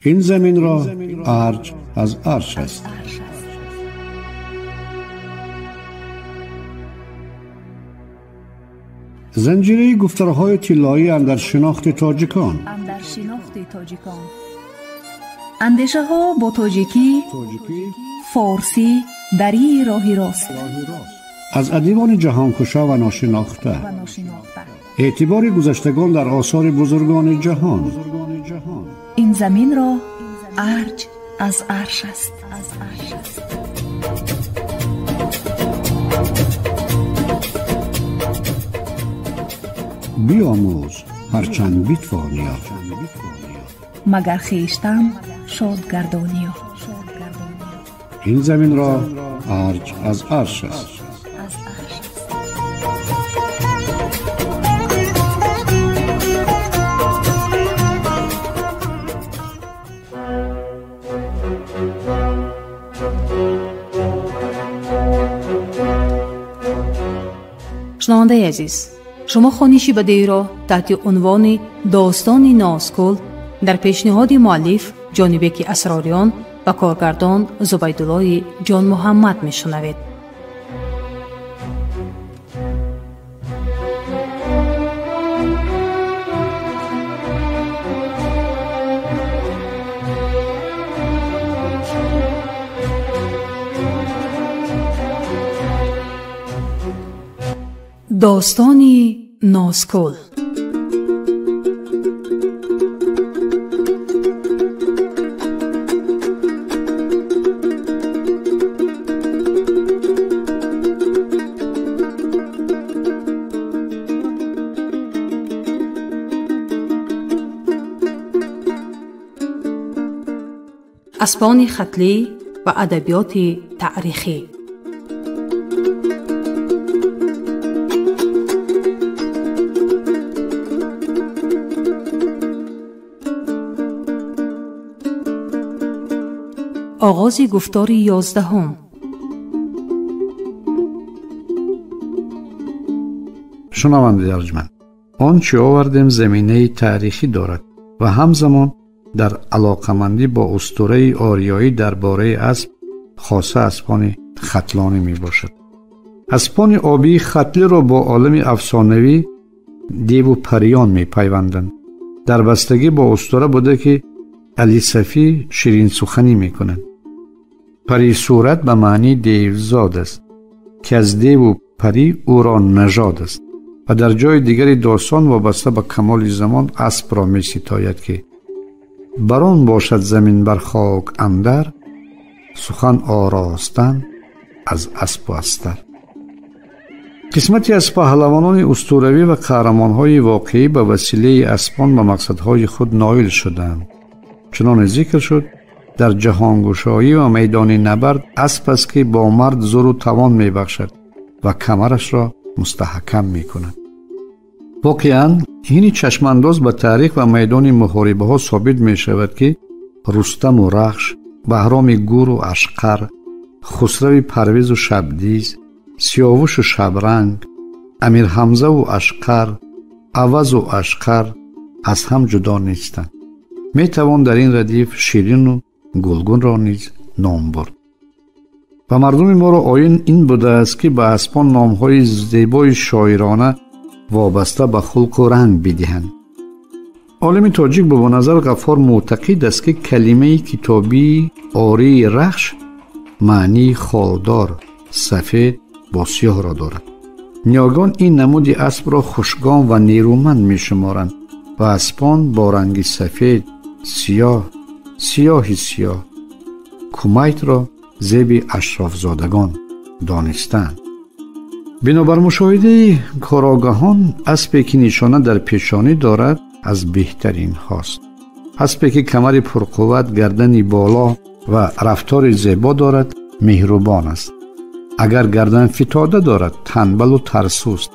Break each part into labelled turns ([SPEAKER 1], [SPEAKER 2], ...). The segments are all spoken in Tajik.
[SPEAKER 1] Ин заминро арҷ аз арш аст. Занҷираи гуфторҳои тиллоӣ андар шинохти тоҷикон.
[SPEAKER 2] Андешаҳо бо тоҷикӣ, форсӣ, дарии роҳи рост.
[SPEAKER 1] Аз адибони ҷаҳонкушо ва ношинохта. Эътибори гузаштагон дар осори бузургони ҷаҳон.
[SPEAKER 2] Ин заминро арҷ аз арш аст.
[SPEAKER 1] Биомӯз ҳарчанд битвониё,
[SPEAKER 2] магар хештан шод гардониё.
[SPEAKER 1] Ин заминро арҷ аз арш аст.
[SPEAKER 3] Шунавандаи азиз, шумо хониши бадеиро таҳти унвони «Достони Нозкул» дар пешниҳоди муаллиф Ҷонибеки Асрориён ва коргардон Зубайдуллои Ҷонмуҳаммад мешунавед. Достони Нозкул. Аспони хатлӣ ва адабиёти таърихӣ. Оғози гуфтори 11.
[SPEAKER 1] Шунавандаи арҷманд, он чӣ овардем заминаи таърихӣ дорад ва ҳамзамон дар алоқамандӣ бо устураи ориёӣ дар бораи асп, хоса аспони хатлонӣ мебошад. Аспони обии хатлиро бо олами афсонавӣ деву париён мепайванданд. Дар бастагӣ бо устура буда ки Алисафӣ ширинсуханӣ мекунад. Парисурат ба маънии девзод аст, ки аз деву парӣ ӯро нажод аст ва дар ҷои дигари достон вобаста ба камоли замон аспро меситояд, ки бар он бошад замин бар хок андар, сухан оростан аз аспу астар. Қисмате аз паҳлавонони устуравӣ ва қаҳрамонҳои воқеӣ ба василаи аспон ба мақсадҳои худ ноил шуданд. Чуноне зикр шуд, дар ҷаҳонгушоӣ ва майдони набард асп аст, ки бо мард зуру тавон мебахшад ва камарашро мустаҳкам мекунад. Воқеан ҳини чашмандоз ба таърих ва майдони муҳорибаҳо собит мешавад, ки Рустаму Рахш, Баҳроми Гуру Ашқар, Хусрави Парвизу Шабдиз, Сиёвушу Шабранг, Амирҳамзаву Ашқар, Авазу Ашқар аз ҳам ҷудо нестанд. Метавон дар ин радиф Ширину Гулгунро низ ном бурд. Ва мардуми моро оин ин будааст, ки ба аспон номҳои зебои шоирона вобаста ба хулқу ранг бидиҳанд. Олими тоҷик Бобоназар Ғаффор мӯътақид аст, ки калимаи китобии ории Рахш маънии холдор, сафед бо сиёҳро дорад. Ниёгон ин намуди аспро хушгом ва нерӯманд мешуморанд ва аспон бо ранги сафед, сиёҳ, сиёҳи сиёҳ кумайтро зеби ашрофзодагон донистанд. Бинобар мушоҳидаи корогаҳон, аспе ки нишона дар пешонӣ дорад аз беҳтаринҳост. Аспе ки камари пурқувват, гардани боло ва рафтори зебо дорад, меҳрубон аст. Агар гардан фитода дорад, танбалу тарсуст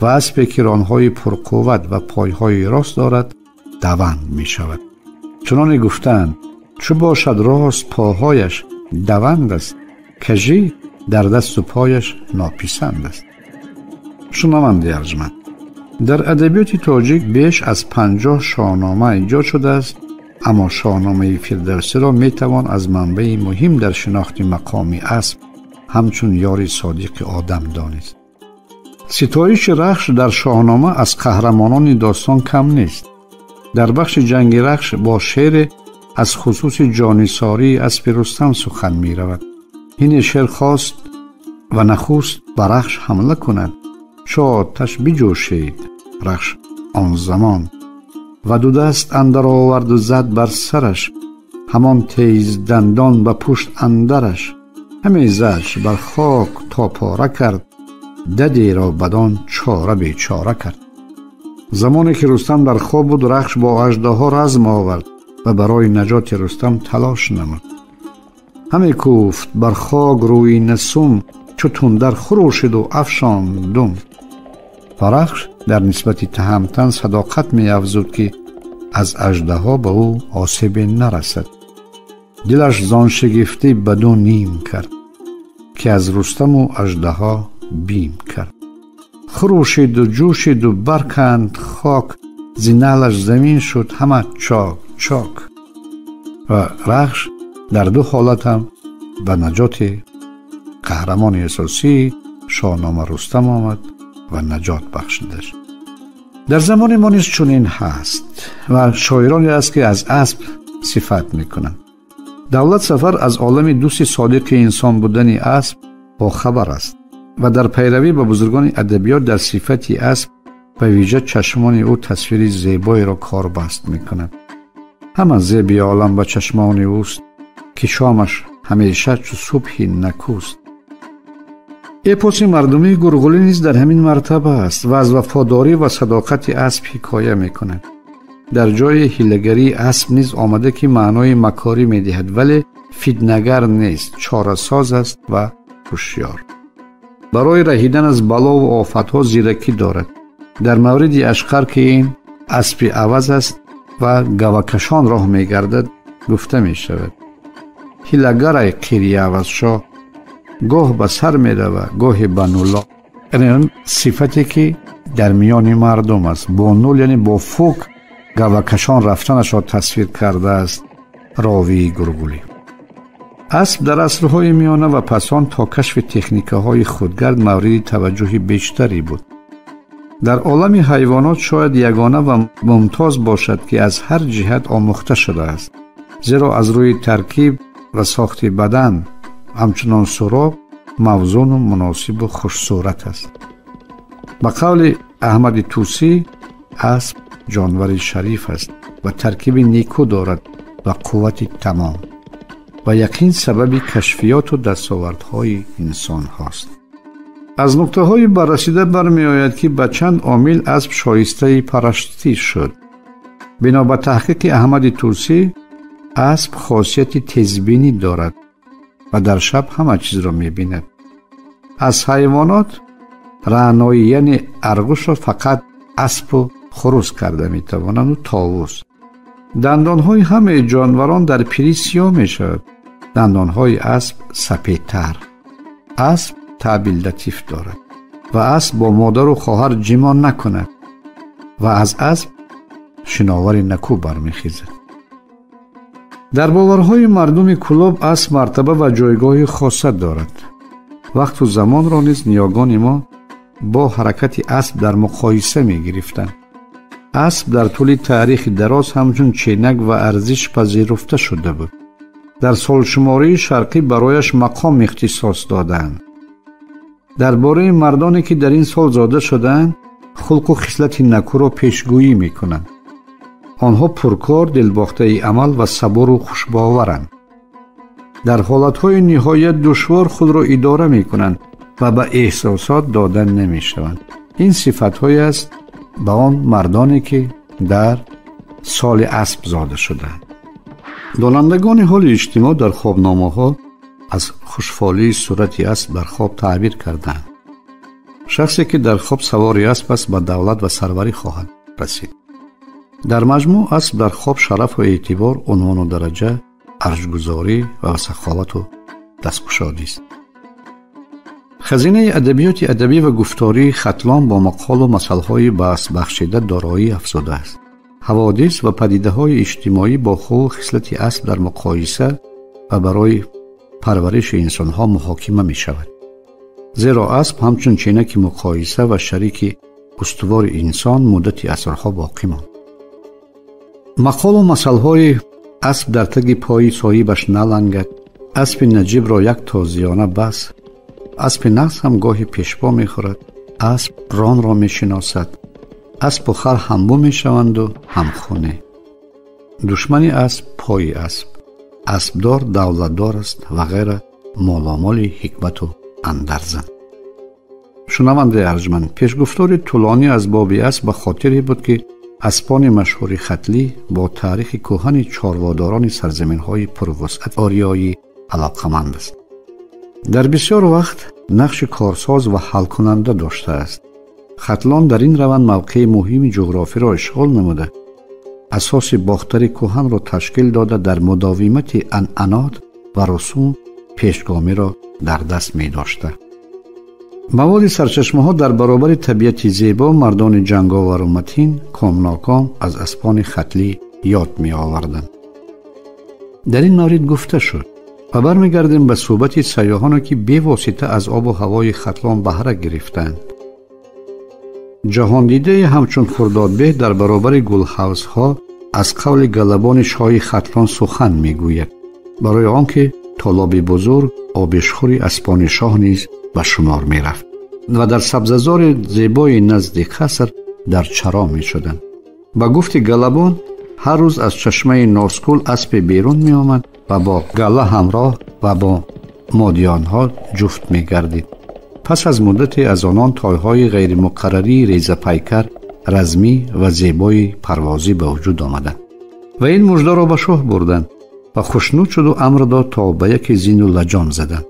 [SPEAKER 1] ва аспе ки ронҳои пурқувват ва пойҳои рост дорад, даванд мешавад. Чуноне гуфтаанд, чу бошад рост поҳояш даванд аст, кажӣ дар дасту пояш нописанд аст. Шунавандаи арҷманд, дар адабиёти тоҷик беш аз 50 шоҳнома эҷод шудааст Аммо Шоҳномаи Фирдавсиро метавон аз манбаи муҳим дар шинохти мақоми асп ҳамчун ёри содиқи одам донист. Ситоиши Рахш дар Шоҳнома аз қаҳрамонони достон кам нест. Дар бахши ҷанги Рахш бо шере аз хусуси ҷонисории аспи Рустам сухан меравад. Ҳине шер хост ва нахуст ба Рахш ҳамла кунад, чу оташ биҷӯшид Рахш он замон ва ду даст андар оварду зад бар сараш, ҳамон тез дандон ба пушт андараш, ҳаме заш бар хок то пора кард, дадеро бадон чора бечора кард. Замоне ки Рустам дар хоб буд, Рахш бо аждаҳо разм овард ва барои наҷоти Рустам талош намуд. Ҳаме кӯфт бар хок рӯи насум, чу тундар хурӯшиду афшонд дум. Ва Рахш дар нисбати Таҳамтан садоқат меафзуд, ки аз аждаҳо ба ӯ осебе нарасад. Дилаш зон шигифтӣ ба ду ним кард, ки аз Рустаму аждаҳо бим кард. Хурӯшиду ҷӯшиду барканд хок, зи налаш замин шуд ҳама чок чок. Ва Рахш дар ду ҳолат ҳам ба наҷоти қаҳрамони асосии Шоҳнома Рустам омад ва наҷот бахшидаш. Дар замони мо низ чунин ҳаст ва шоироне аст, ки аз асп сифат мекунанд. Давлат Сафар аз олами дӯсти содиқи инсон будани асп бохабар аст ва дар пайравӣ ба бузургони адабиёт дар сифати асп ба вижа чашмони ӯ тасвири зебоеро корбаст мекунад. Ҳама зеби олам ба чашмони ӯст, ки шомаш ҳамеша чу субҳи накӯст. Эпоси мардумии Гурғулӣ низ дар ҳамин мартаба аст ва аз вафодорӣ ва садоқати асп ҳикоя мекунад. Дар ҷои ҳилагарии асп низ омада, ки маънои макорӣ медиҳад, вале фитнагар нест, чорасоз аст ва ҳушёр. Барои раҳидан аз балову офатҳо зиракӣ дорад. Дар мавриди Ашқар, ки ин аспи аваз аст ва гавакашон роҳ мегардад, гуфта мешавад: ҳилагарай қири авазшоҳ, гоҳ ба сар мерава, гоҳе ба нуло. Яъне сифате ки дар миёни мардум аст, бо нул, яъне бо фук гавакашон рафтанашро тасвир кардааст ровии Гурғулӣ. Асп дар асрҳои миёна ва пасон то кашфи техникаҳои худгард мавриди таваҷҷӯҳи бештаре буд. Дар олами ҳайвонот шояд ягона ва мумтоз бошад, ки аз ҳар ҷиҳат омӯхта шудааст, зеро аз рӯи таркиб ва сохти бадан ҳамчунон суроб мавзуну муносибу хушсурат аст. Ба қавли Аҳмади Тӯсӣ, асп ҷонвари шариф аст ва таркиби некӯ дорад ва қуввати тамом ва яқин сабаби кашфиёту дастовардҳои инсонҳост. Аз нуктаҳои баррасида бармеояд, ки ба чанд омил асп шоистаи парастӣ шуд. Бино ба таҳқиқи Аҳмади Тӯсӣ, асп хосияти тезбинӣ дорад ва дар шаб ҳама чизро мебинад. Аз ҳайвонот раъноӣ, яъне арғушро фақат аспу хурӯс карда метавонанду товус. Дандонҳои ҳамаи ҷонварон дар пирӣ сиёҳ мешавад, дандонҳои асп сапедтар. Асп таъби латиф дорад ва асп бо модару хоҳар ҷимон накунад ва аз асп шиновари накӯ бармехезад. Дар боварҳои мардуми Кӯлоб асп мартаба ва ҷойгоҳи хоса дорад. Вақту замонро низ ниёгони мо бо ҳаракати асп дар муқоиса мегирифтанд. Асп дар тӯли таърихи дароз ҳамчун ченак ва арзиш пазируфта шуда буд. Дар солшумории шарқӣ барояш мақом ихтисос додаанд. Дар бораи мардоне ки дар ин сол зода шудаанд, хулқу хислати накӯро пешгӯӣ мекунанд. Онҳо пуркор, дилбохтаи амал ва сабуру хушбоваранд. Дар ҳолатҳои ниҳоят душвор худро идора мекунанд ва ба эҳсосот дода намешаванд. Ин сифатҳое аст ба он мардоне, ки дар соли асп зода шудаанд. Донандагони ҳоли иҷтимоъ дар хобномаҳо аз хушфолии сурати асп дар хоб таъбир кардаанд. Шахсе ки дар хоб савори асп аст, ба давлат ва сарварӣ хоҳад расид. Дар маҷмӯъ асп дар хоб шарафу эътибор, унвону дараҷа, арҷгузорӣ ва саховату дасткушодист. Хазинаи адабиёти адабӣ ва гуфтории Хатлон бо мақолу масъалҳои баҳсбахшида дороӣ афзудааст. ҳаводис ва падидаҳои иҷтимоӣ бо хубу хислати асп дар муқоиса ва барои парвариши инсонҳо муҳокима мешавад. Зеро асп ҳамчун ченаки муқоиса ва шарики устувори инсон муддати асрҳо боқӣ монд. Мақолу масалҳои асп дар таги пои соҳибаш налангад, аспи наҷибро як тозиёна бас, аспи нағз ҳам гоҳе пешпо мехӯрад, асп ронро мешиносад, аспу хар ҳамбу мешаванду ҳамхуне. Душмани асп пои асп, аспдор давлатдор аст ва ғайра моломоли ҳикмату андарзанд. Шунавандаи арҷманд, пешгуфтори тӯлонӣ аз боби асп ба хотире буд, ки аспони машҳури хатлӣ бо таърихи кӯҳани чорводорони сарзаминҳои пурвусъат ориёӣ алоқаманд аст. Дар бисёр вақт нақши корсоз ва ҳалкунанда доштааст. Хатлон дар ин раванд мавқеи муҳими ҷуғрофиро ишғол намуда, асоси бохтари кӯҳанро ташкил дода, дар мудовимати анъанот ва русум пешгомиро дар даст медошта. Маводи сарчашмаҳо дар баробари табиати зебо мардони ҷанговару матин комноком аз аспони хатлӣ ёд меоварданд. Дар ин маврид гуфта шуд ва бармегардем ба суҳбати сайёҳоне, ки бевосита аз обу ҳавои Хатлон баҳра гирифтанд. Ҷаҳондидае ҳамчун Хурдодбеҳ дар баробари гулҳавзҳо аз қавли галабони шоҳи Хатлон сухан мегӯяд, барои он ки толоби бузург обишхӯри аспони шоҳ низ ба шумор мерафт ва дар сабзазори зебои назди қаср дар чаро мешуданд. Ба гуфти галабон, ҳар рӯз аз чашмаи Носкул аспе берун меомад ва бо гала ҳамроҳ ва бо модиёнҳо ҷуфт мегардид. Пас аз муддате аз онон тойҳои ғайримуқаррарии резапайкар, размӣ ва зебои парвозӣ ба вуҷуд омаданд ва ин муждаро ба шоҳ бурданд ва хушнуд шуду амр дод то ба яке зину лаҷом заданд.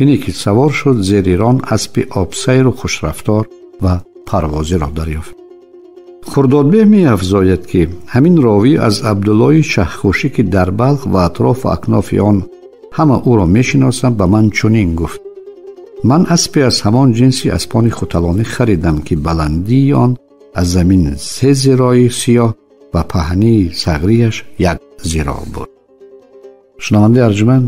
[SPEAKER 1] Ине ки савор шуд, зери рон аспи обсайру хушрафтор ва парвозиро дарёфт. Хурдодбеҳ меафзояд, ки ҳамин ровӣ аз Абдуллои Шаҳхӯшӣ, ки дар Балх ва атрофу акнофи он ҳама ӯро мешиносанд, ба ман чунин гуфт: ман аспе аз ҳамон ҷинси аспони хуталонӣ харидам, ки баландии он аз замин 3 зирои сиёҳ ва паҳнии сағрияш 1 зироъ буд. Шунавандаи арҷманд,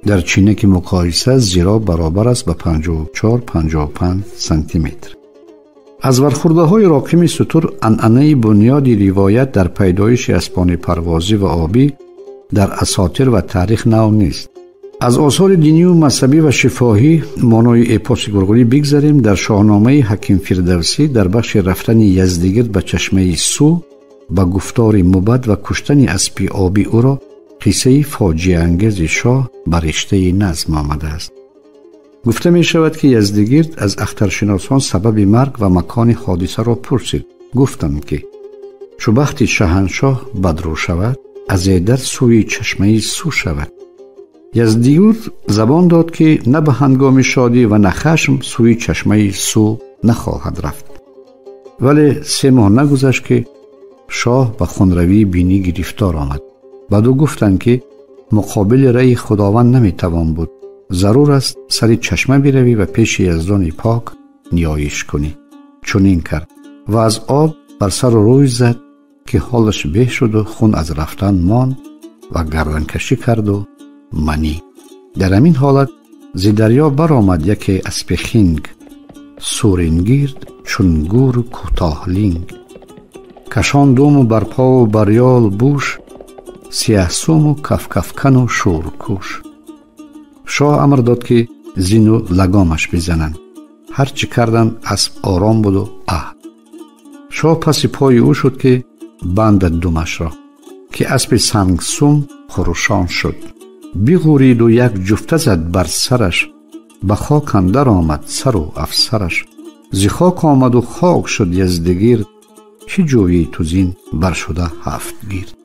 [SPEAKER 1] дар чинаки муқоиса зироъ баробар аст ба 54-55 сантиметр. Аз бархӯрдаҳои роқими сутур анъанаи бунёди ривоят дар пайдоиши аспони парвозӣ ва обӣ дар асотир ва таърих нав нест. Аз осори динию мазҳабӣ ва шифоҳӣ монои эпоси гурғурӣ бигзарем, дар шоҳномаи ҳаким Фирдавсӣ дар бахши рафтани Яздигирд ба чашмаи Су ба гуфтори мубад ва куштани аспи обӣ ӯро қиссаи фоҷиаангези шоҳ ба риштаи назм омадааст. Гуфта мешавад, ки Яздигирд аз ахтаршиносон сабаби марг ва макони ҳодисаро пурсид. Гуфтанд, ки чу бахти шаҳаншоҳ бадрӯ шавад, аз эдар сӯи чашмаи Су шавад. Яздигирд забон дод, ки на ба ҳангоми шодӣ ва на хашм сӯи чашмаи Су нахоҳад рафт. Вале 3 моҳ нагузашт, ки шоҳ ба хунравии бинӣ гирифтор омад. Баъду гуфтанд, ки муқобили раи Худованд наметавон буд, зарур аст сари чашма биравӣ ва пеши Яздони пок ниёиш кунӣ. Чунин кард ва аз об бар сару рӯй зад, ки ҳолаш беҳ шуду хун аз рафтан монд ва гарданкашӣ карду манӣ. Дар ҳамин ҳолат зи дарё баромад яке аспи хинг, сурингирд чун гуру кӯтоҳлинг, кашон думу барпову барёл буш, сиёҳсуму кафкафкану шӯркӯш. Шоҳ амр дод, ки зину лагомаш бизананд. Ҳар чӣ карданд, асп ором буду аҳд. Шоҳ паси пои ӯ шуд, ки бандад думашро, ки аспи сангсум хурӯшон шуд. Бигӯриду як ҷуфта зад бар сараш, ба хок андар омад сару афсараш. Зи хок омаду хок шуд Яздигирд, чӣ ҷӯйӣ ту зин баршуда ҳафт гирд.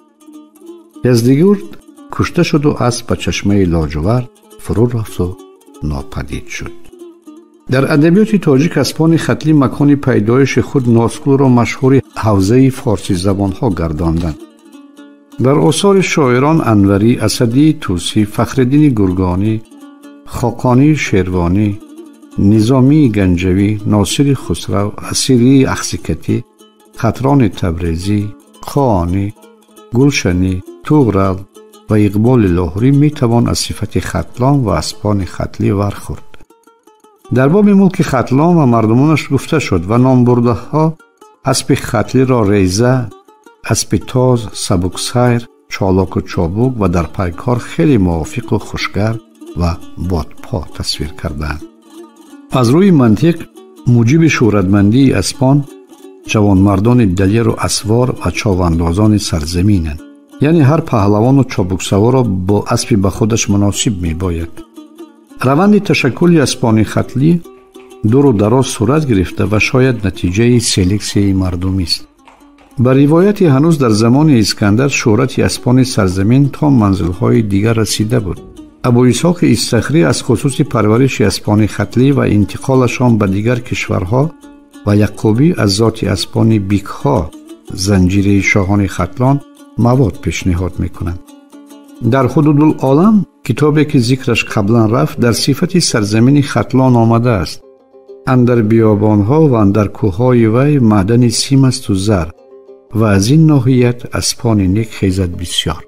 [SPEAKER 1] Яздигирд кушта шуду асп ба чашмаи лоҷувард фурӯ рафту нопадид шуд. Дар адабиёти тоҷик аспони хатлӣ макони пайдоиши худ Носкулро машҳури ҳавзаи форсизабонҳо гардонданд. Дар осори шоирон Анварӣ, Асадии Тӯсӣ, Фахриддини Гургонӣ, Хоқонии Шервонӣ, Низомии Ганҷавӣ, Носири Хусрав, Асирии Ахсикатӣ, Хатрони Табрезӣ, Қоонӣ, Гулшанӣ, Туғрал ва Иқболи Лоҳурӣ метавон аз сифати Хатлон ва аспони хатлӣ вархӯрд. Дар боби мулки Хатлон ва мардумонаш гуфта шуд ва номбурдаҳо аспи хатлиро реза, аспи тоз, сабуксайр, чолоку чобук ва дар пайкор хеле мувофиқу хушгар ва бодпо тасвир кардаанд. Аз рӯи мантиқ муҷиби шӯҳратмандии аспон ҷавонмардони далеру асвор ва човандозони сарзаминанд. Яъне ҳар паҳлавону чобуксаворо бо аспи ба худаш муносиб мебояд. Раванди ташаккули аспони хатлӣ дуру дароз сурат гирифта ва шояд натиҷаи селексияи мардумист. Ба ривояти ҳанӯз дар замони Искандар шӯҳрати аспони сарзамин то манзилҳои дигар расида буд. Абу Исҳоқи Истахрӣ аз хусуси парвариши аспони хатлӣ ва интиқолашон ба дигар кишварҳо ва Яқубӣ аз зоти аспони бикҳо, занҷираи шоҳони Хатлон, мавод пешниҳод мекунанд. Дар Ҳудудул-олам, китобе ки зикраш қаблан рафт, дар сифати сарзамини Хатлон омадааст. Андар биёбонҳо ва андар кӯҳҳои вай маъдани сим асту зар ва аз ин ноҳият аспони нек хезад бисёр.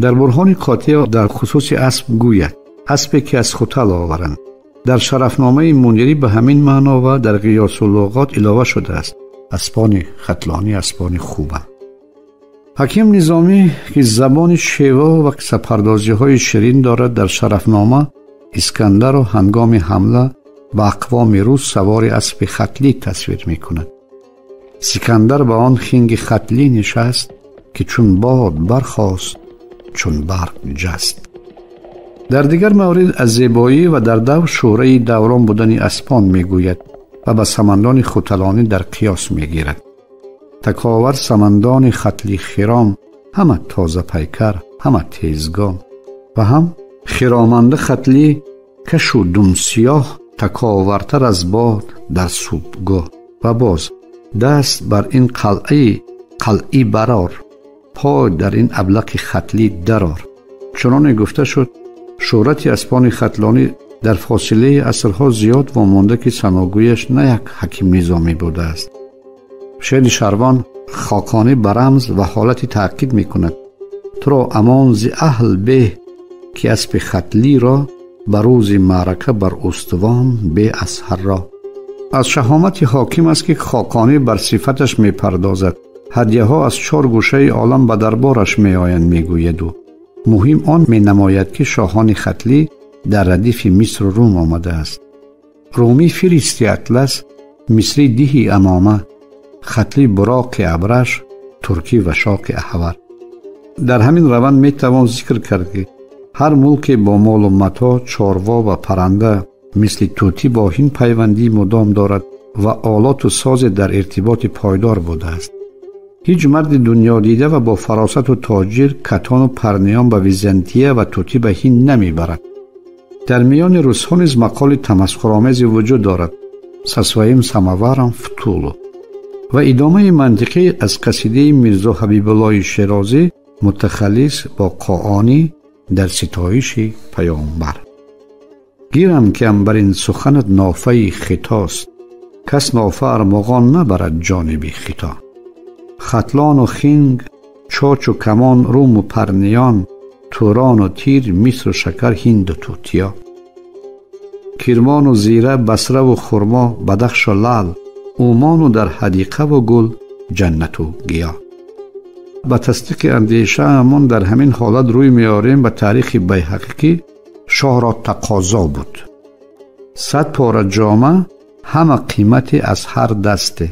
[SPEAKER 1] Дар Бурҳони Қотеъ дар хусуси асп гӯяд: аспе ки аз Хутал оваранд. Дар Шарафномаи Мунирӣ ба ҳамин маъно ва дар Ғиёсуллуғот илова шудааст: аспони хатлонӣ аспони хубанд. Ҳаким Низомӣ ки забони шево ва қиссапардозиҳои ширин дорад, дар Шарафнома Искандарро ҳангоми ҳамла ба ақвоми рус савори аспи хатлӣ тасвир мекунад. Сикандар ба он хинги хатлӣ нишаст, ки чун бод бархост, чун барқ ҷаст. Дар дигар маврид аз зебоӣ ва дар давр шӯҳраи даврон будани аспон мегӯяд ва ба самандони хуталонӣ дар қиёс мегирад. Таковар самандони хатлӣ хиром, ҳама тозапайкар, ҳама тезгом, ва ҳам хироманда хатлӣ кашу думсиёҳ, таковартар аз бод дар субҳгоҳ. Ва боз даст бар ин қалъаи қалъӣ барор, пой дар ин аблақи хатлӣ дарор. Чуноне гуфта шуд, шӯҳрати аспони хатлонӣ дар фосилаи асрҳо зиёд вомонда, ки саногӯяш на як Ҳаким Низомӣ будааст. Шеъри Шарвон Хоконӣ ба рамз ва ҳолати таъкид мекунад: туро амон зи аҳл беҳ, ки аспи хатлиро ба рӯзи маърака бар устувон бе аз ҳарро. Аз шаҳомати ҳоким аст, ки Хоконӣ бар сифаташ мепардозад. Ҳадияҳо аз чор гӯшаи олам ба дарбораш меоянд, мегӯяд ӯ. Муҳим он менамояд, ки шоҳони хатлӣ дар радифи Мисру Рум омадааст. Румӣ фиристи атлас, мисрӣ диҳи амома, хатлӣ буроқи абраш, туркӣ ва шоқи аҳвар. Дар ҳамин раванд метавон зикр кард, ки ҳар мулке бо молу матоъ, чорво ва парранда мисли тӯтӣ бо ҳинд пайвандии мудом дорад ва олоту созе дар иртиботи пойдор будааст. Ҳеҷ марди дунёдида ва бо фаросату тоҷир катону парниён ба Византия ва тӯтӣ ба ҳинд намебарад. Дар миёни русҳо низ мақоли тамасхуромезе вуҷуд дорад: со своим самоваром в Тулу. Ва идомаи мантиқӣ аз қасидаи Мирзо Ҳабибуллои Шерозӣ мутахаллис бо Қоонӣ дар ситоиши паёмбар: гирам ки бар ин суханат нофаи хитост, кас нофа армуғон набарад ҷониби хито. Хатлону хинг, чочу камон, руму парниён, турону тир, мисру шакар, ҳинду тутиё. Кирмону зира, басраву хурмо, бадахшу лаъл, умону дар ҳадиқаву гул, ҷаннату гиё. Ба тасдиқи андешаамон дар ҳамин ҳолат рӯй меорем ба таърихи Байҳақӣ, ки шоҳро тақозо буд: 100 пора ҷома, ҳама қимате аз ҳар дасте,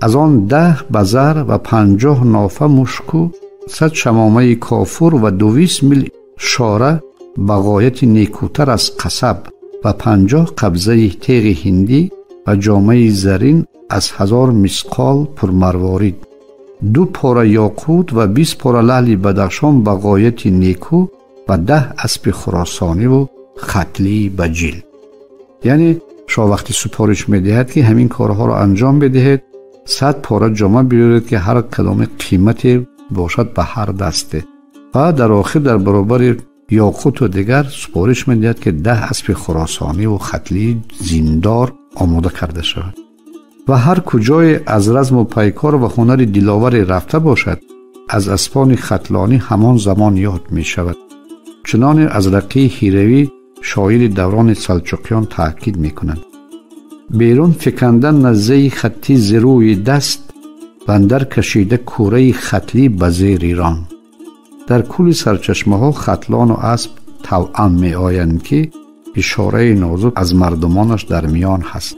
[SPEAKER 1] аз он 10 ба зар ва 50 нофа мушку, 100 шамомаи кофур ва 200 мил шора ба ғояти некӯтар аз қасаб ва 50 қабзаи теғи ҳиндӣ ва ҷомаи зарин аз 1000 мисқол пурмарворид, 2 пора ёқут ва 20 пора лаъли Бадахшон ба ғояти некӯ ва 10 аспи хуросониву хатлии ба ҷил. Яъне шоҳ вақти супориш медиҳад, ки ҳамин корҳоро анҷом бидиҳед, 100 пора ҷома биёред, ки ҳар кадоми қимате бошад ба ҳар дасте. Ва дар охир дар баробари ёқуту дигар супориш медиҳад, ки 10 аспи хуросониву хатлии зиндор омода карда шавад. ва ҳар куҷое аз разму пайкор ва ҳунари диловаре рафта бошад, аз аспони хатлонӣ ҳамон замон ёд мешавад. Чуноне аз рақии ҳиравӣ шоири даврони салчуқиён таъкид мекунанд: берун фикандан наззаи хаттӣ зи рӯи даст, бандар кашида кӯраи хатлӣ ба зери рон. Дар кӯли сарчашмаҳо хатлону асп тавъам меоянд, ки ишораи нозук аз мардумонаш дар миён ҳаст.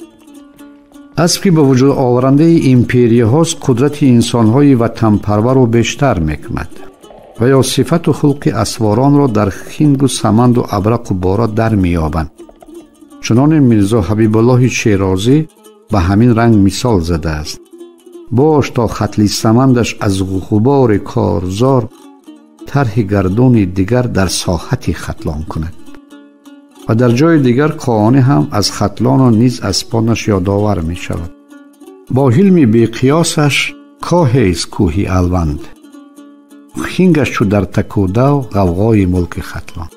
[SPEAKER 1] Асп ки ба вуҷуд оварандаи империяҳост, қудрати инсонҳои ватанпарварро бештар мекунад ва ё сифату хулқи асворонро дар хингу саманду абрақу бора дар меёбанд. Чуноне Мирзо Ҳабибуллоҳи Шерозӣ ба ҳамин ранг мисол задааст: бош то хатли самандаш аз ғубори корзор, тарҳи гардуни дигар дар соҳати хатлон кунад. Ва дар ҷои дигар Қоонӣ ҳам аз хатлону низ аспонаш ёдовар мешавад: бо ҳилми беқиёсаш коҳест кӯҳи алванд, хингаш чу дар такудав ғавғои мулки хатлон.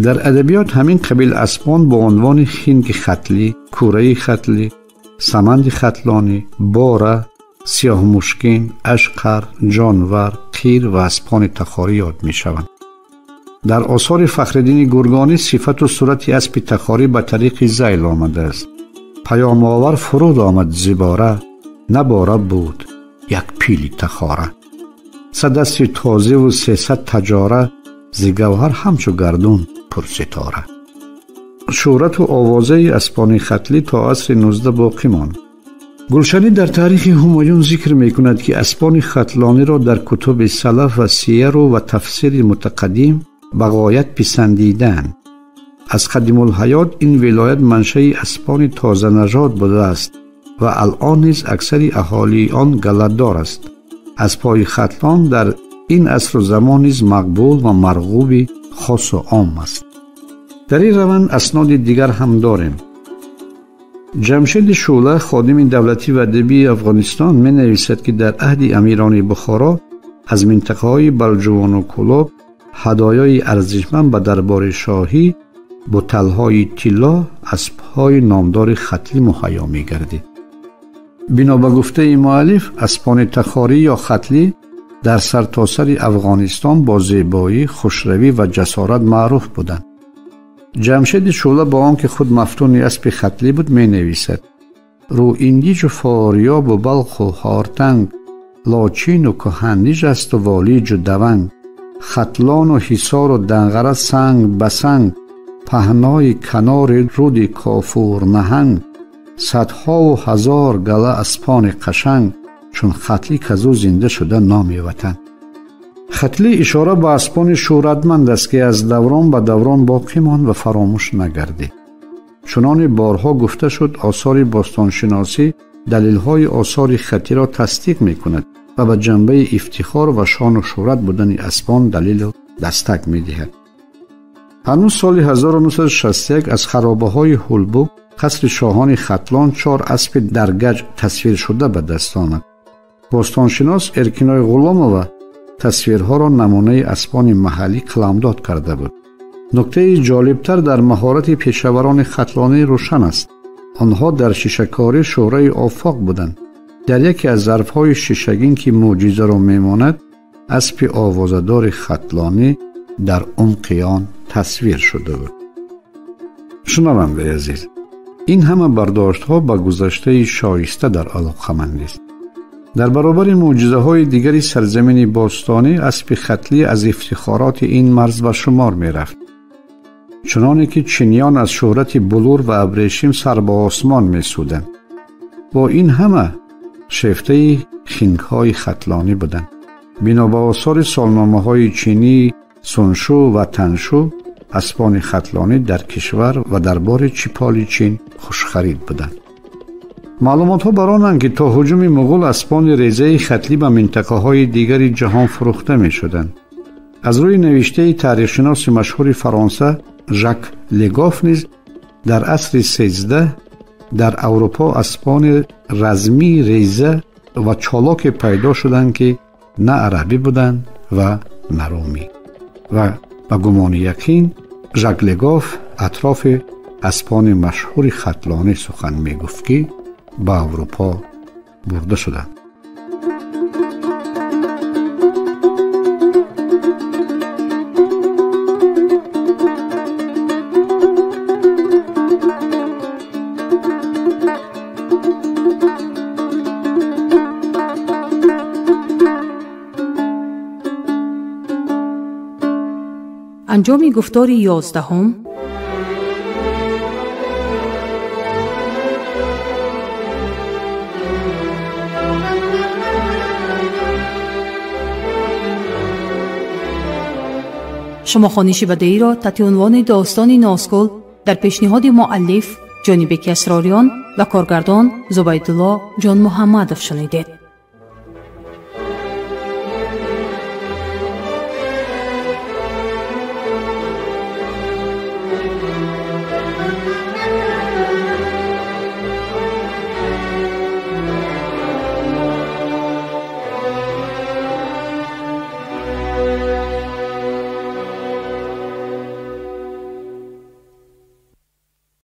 [SPEAKER 1] Дар адабиёт ҳамин қабил аспон бо унвони хинги хатлӣ, кӯраи хатлӣ, саманди хатлонӣ, бора, сиёҳмушкин, ашқар, ҷонвар, қир ва аспони тахорӣ ёд мешаванд. Дар осори Фахриддини Гургонӣ сифату сурати аспи тахорӣ ба тариқи зайл омадааст: паёмовар фуруд омад зибора, набора буд як пили тахора, сад аспи тозиву 300 таҷора, зи гавҳар ҳамчу гардун пурситора. Шӯҳрату овозаи аспони хатлӣ то асри 19 боқӣ монд. Гулшанӣ дар таърихи Ҳумоюн зикр мекунад, ки аспони хатлониро дар кутуби салаф ва сияру ва тафсири мутақаддим ба ғоят писандидаанд. Аз қадимулҳаёт ин вилоят маншаи аспони тозанажод будааст ва алъон низ аксари аҳолии он галладор аст. Аспҳои хатлон дар ин асру замон низ мақбул ва марғуби хосу ом аст. Дар ин раванд асноди дигар ҳам дорем. Ҷамшеди Шӯла, ходими давлатӣ ва адабии Афғонистон, менависад, ки дар аҳди амирони Бухоро аз минтақаҳои Балҷувону Кӯлоб ҳадоёи арзишманд ба дарбори шоҳӣ буталҳои тилло, аспҳои номдори хатлӣ муҳайё мегардид. Бино ба гуфтаи муаллиф, аспони тахорӣ ё хатлӣ дар сартосари Афғонистон бо зебоӣ, хушравӣ ва ҷасорат маъруф буданд. Ҷамшеди Шӯла бо он ки худ мафтуни аспи хатлӣ буд, менависад: рӯиндиҷу форёбу балху ҳортанг, лочину кӯҳандиҷ асту волиҷу даванг, хатлону ҳисору данғара санг ба санг, паҳнои канори руди кофурнаҳанг, садҳову ҳазор гала аспони қашанг, чун хатлӣ казу зинда шуда номи ватан. Хатлӣ ишора ба аспони шӯҳратманд аст, ки аз даврон ба даврон боқӣ монд ва фаромӯш нагардид. Чуноне борҳо гуфта шуд, осори бостоншиносӣ далелҳои осори хаттиро тасдиқ мекунад ва ба ҷанбаи ифтихор ва шону шӯҳрат будани аспон далелу дастак медиҳад. Ҳанӯз соли 1961 аз харобаҳои Ҳулбук, қасри шоҳони Хатлон, 4 аспи дар гаҷ тасвиршуда ба даст омад. Бостоншинос Эркиной Ғуломова тасвирҳоро намунаи аспони маҳаллӣ қаламдод карда буд. Нуктаи ҷолибтар дар маҳорати пешаварони хатлонӣ рӯшан аст. Онҳо дар шишакорӣ шӯҳраи офоқ буданд. Дар яке аз зарфҳои шишагин, ки мӯъҷизаро мемонад, аспи овозадори хатлонӣ дар умқи он тасвир шуда буд. Шунавандаи азиз, ин ҳама бардоштҳо ба гузаштаи шоиста дар алоқамандист. Дар баробари мӯъҷизаҳои дигари сарзамини бостонӣ, аспи хатлӣ аз ифтихороти ин марз ба шумор мерафт. Чуноне ки чиниён аз шӯҳрати булур ва абрешим сар ба осмон месуданд. Бо ин ҳама шефтаи хингҳои хатлонӣ буданд. Бино ба осори солномаҳои чинӣ, суншу ва таншу, аспони хатлонӣ дар кишвар ва дарбори чиполи Чин хушхарид буданд. Маълумотҳо бар онанд, ки то ҳуҷуми муғул аспони резаи хатлӣ ба минтақаҳои дигари ҷаҳон фурӯхта мешуданд. Аз рӯи навиштаи таърихшиноси машҳури Фаронса Жак Легоф низ дар асри 13 дар Аврупо аспони размии реза ва чолоке пайдо шуданд, ки на арабӣ буданд ва на румӣ. Ва ба гумони яқин Жак Легоф атрофи аспони машҳури хатлонӣ сухан мегуфт, ки ба Аврупо бурда шуданд.
[SPEAKER 3] Анҷоми гуфтори 11. Шумо хониши бадеиро таҳти унвони достони Нозгул дар пешниҳоди муаллиф Ҷонибеки Асрориён ва коргардон Зубайдулло Ҷонмуҳаммадов шунидед.